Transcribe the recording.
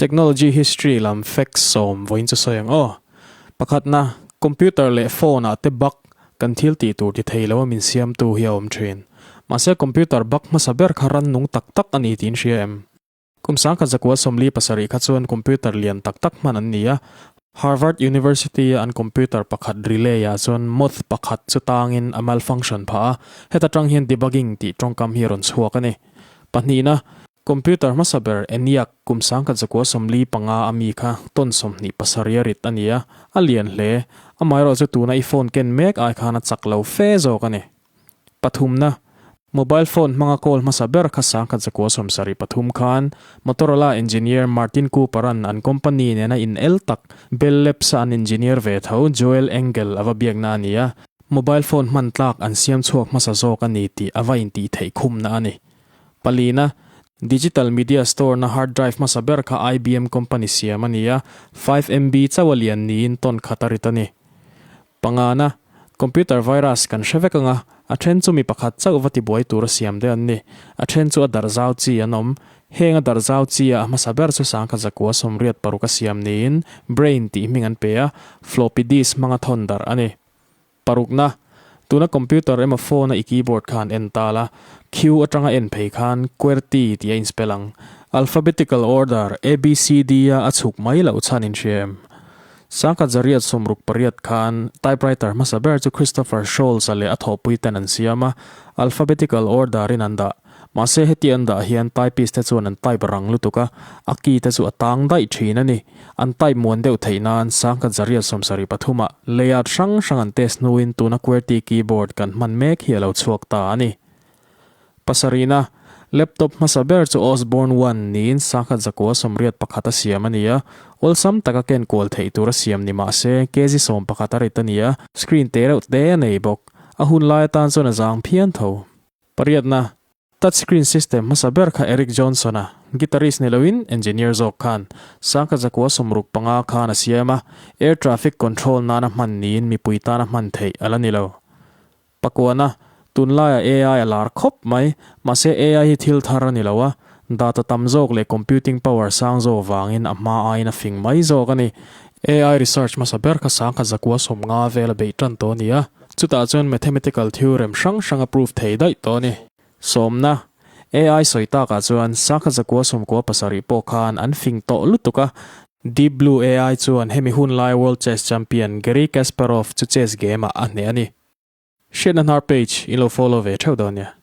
Technology history lam facts sawm vawiin chu sawi ang aw. Pakhatna, computer leh phone ah te bug kan thil tih tur ti thei lo a min siamtu hi a awm thin. Mahse computer bug hmasa ber kha rannung tak tak a ni tiin hria em? Kum 1947 kha chuan computer lian tak tak hman an ni a, Harvard University a an computer pakhat relay ah chuan moth pakhat chu tangin a malfunction phah a, heta tang hian debugging tih tawngkam hi a rawn chhuak a ni. Pahnihna, Computer hmasa ber ENIAC kum 1945 a mi kha ton 27 a rit a ni a, a lian hle. Amaherawhchu tuna i phone ken mek ai khan a chak lo fe zawk a ni. Pathumna, Mobile phone hmanga call hmasa ber kha 1973 khan Motorola engineer Martin Cooper-a'n an company nena in el tak Bell Labs-a an engineer ve tho Joel Engel a va biakna a ni a, mobile phone hman tlak an siam chhuak hmasa zawk a ni tih a va intihtheih khumna a ni. Palina, Digital media store na hard drive hmasa ber kha IBM company siam a ni a, 5 MB chauh a lian niin tawn khat a rit a ni. Pangana, Computer virus kan hre vek ang a, a then chu mi pakhat chauh va tibuai tur a siam deuh an ni. A then chu a darh zau chi an awm. Heng a darh zau chi a a hmasa ber chu 1986 a siam niin Brain tih hming an pe a, floppy disk hmanga thawn darh a ni. Parukna, Tuna computer emaw phone a i keyboard khan en ta la, Q atanga en phei khan QWERTY tih a inspell ang. Alphabetical order, ABCD a a chhuk mai loh chhan in hria em? 1968 khan typewriter hmasa ber chu Christopher Scholz-a leh a thawhpui ten an siam a, alphabetical order in an dah. Mahse heti an dah hian typist te chuan an type rang lutuk a, a key te chu a tang daih thin a ni. An type muan deuh theih nan 1973 ah layout hrang hrang an test hnuin tuna QWERTY keyboard kan hman mek hi a lo chhuak ta a ni. Pasarihna, laptop hmasa ber chu Osborne One niin 1981 a siam a ni a, awlsam taka ken kual theih tur a siam ni mahse kg 11 a rit a ni a, screen te reuh te a nei bawk. A hun lai atan chuan a zang phian tho. Pariatna, Touch screen system hmasa ber kha Eric Johnson-a, guitarist ni loin engineer zawk khan 1965 khan a siam a, air traffic control nana hman niin mipui tana hman theih a la ni lo. Pakuana, Tunlaiah AI a lar khawp mai, mahse AI hi thil thar a ni lo a, data tam zawk leh computing power sang zawk vangin a hma aiin a fing mai zawk a ni. AI research hmasa ber kha 1950 vel a beih tan tawh a ni a. Chutah chuan mathematical theorem hrang hrang a prove thei daih tawh a ni. Sawmna, AI sawi takah chuan Sakha Zakua Sawmkua pasarih pawh khan an fing tawh lutuk a. Deep Blue AI chuan hemi hun lai World Chess Champion Garry Kasparov chu chess game ah a hneh a ni. Hriatna hnar page in lo follow ve theuh dawn nia.